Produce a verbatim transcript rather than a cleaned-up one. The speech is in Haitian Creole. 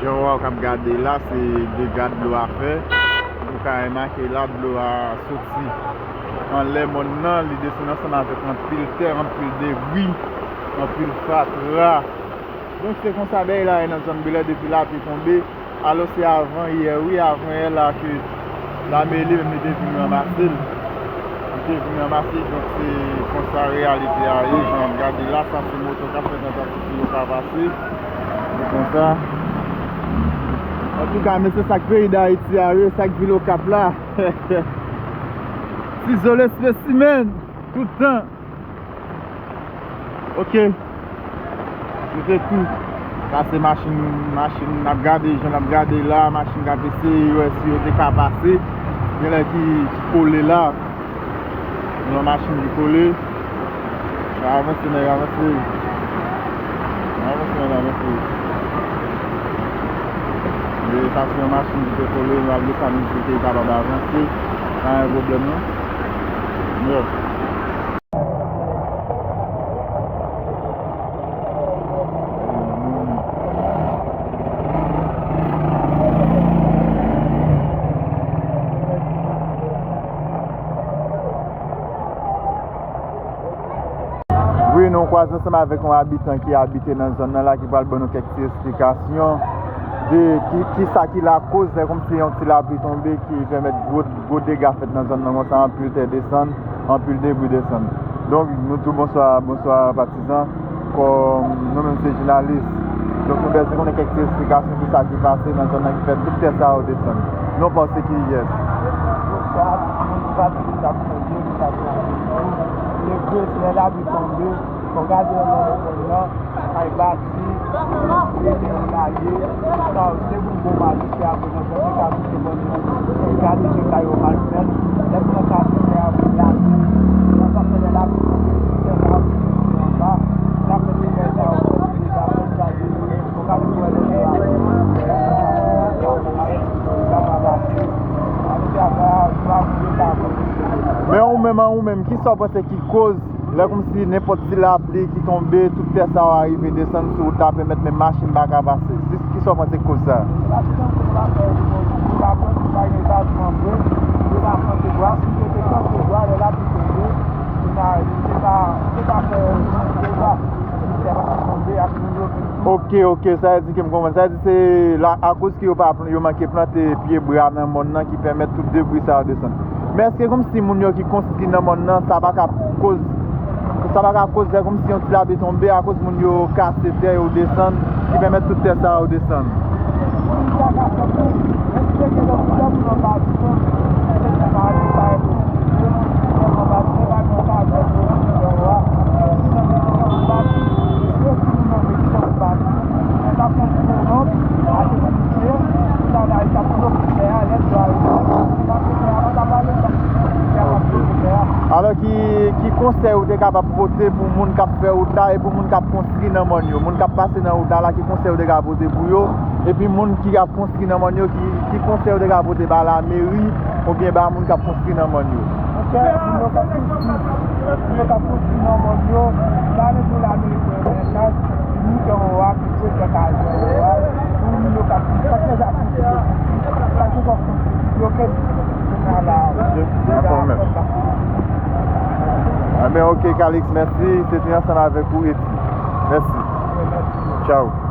Jan w ap gade la, se dega dlo a fè. Nou ka remake la, dlo a soti anlè mòn nan, li desann ansanm avèk anpil tè, anpil debri, anpil fatra. Donk, se konsa bagay la ye nan zòn Belè depi lapli tonbe. Alò, se avan yè, wi, avan yè la ke lame li menm li te vin ranmase l. Li te vin ranmase l, donk se konsa reyalite a ye. Jan w ap gade la, sa se moto k ap fè tantativ pou yo ka pase. Se konsa. Antouka, mesye, sa k peyi Dayiti a ye, sa k vil Okap la. Ti zole spesimen, tout tan. Ok. Nou te tou. Sa se machin, machin n ap gade, jan n ap gade la, machin k ap eseye wè si yo te ka pase. Genlè ki, ki kole la. Yon machin ki kole. N ap avanse, nèg, avanse. N ap avanse, nèg, avanse. E sa se yon machin ki te kole, nou ap desann li pou ke li kapab avanse. Pa gen pwoblèm, non. Yo. Wi, nou kwaze ansanm avèk yon abitan ki abite nan zòn nan la, ki pral ban nou kèk ti esplikasyon de ki, ki sa ki lakòz, se kòmsi yon ti lapli tonbe ki pèmèt gwo, gwo dega fèt nan zòn nan konsa, anpil tè desann, anpil debri desann. Donk, nou di w bonswa, bonswa patizan, kòm nou menm se jounalis. Donk, nou bezwen konnen kèk ti esplikasyon de sa ki pase nan zòn nan ki fè tout tè sa yo desann. Nou panse ki yès. Bonswa, tout moun ki pa t ap tande, ki pa t ap tande. E vre, se lè lapli tonbe, bon, gade nan zòn nan, kay bati, se te yon lalye, sa yo se pou bon malisye apre nan zòn nan ka touche bandi yo, gade jan kay yo mal fèt, lè pran kase tè a pou lage, nan sa fè lè lapli tonbe, tè sa ap soti anba, sa fè tè sa yo fèt, tè sa fèt lage, bon gade pou wè lè tè a, tè sa pa pase, ann fè afè a, nou ap vin ta. Men ou menm, an ou menm, kisa w panse ki kòz lè kòmsi nenpòt ti lapli ki tonbe, tout tè sa yo arive desann sou wout la, pèmèt menm machin pa ka pase. Jis kisa w panse k koz sa? Ok, ok, sa vle di ke m konprann. Sa vle di se la, akoz ke yo pa, yo manke plante pye bwa nan mòn nan ki pèmèt tout debri sa yo desann. Men èske kòmsi moun yo ki konstwi nan mòn nan, sa pa ka koz, sa pa ka koz lè kòmsi yon ti lapli tonbe, akoz moun yo kase tè yo desann, ki pèmèt tout tè sa yo desann? Alò, ki, ki konsèy ou te kapab pote pou moun k ap fè wout la e pou moun k ap konstwi nan mòn yo? Moun k ap pase nan wout la, la, ki konsèy ou te ka pote pou yo? Epi moun ki ap konstwi nan mòn yo, ki, ki konsèy ou te ka pote ba lameri oubyen ba moun k ap konstwi nan mòn yo? Monchè, moun yo k ap konstwi, moun yo k ap konstwi nan mòn yo, la, nou pou lameri pran yo an chaj, pou nou fè yon wak, pou fè kay yo, pou moun yo k ap konstwi, paske sa konstwi, sa se kòm konstwi, yo ke kounye a la. Gen pwoblèm. Enben, ok, Calix, mèsi. Se te ansanm avèk ou, Eti. Mèsi. Tchaw.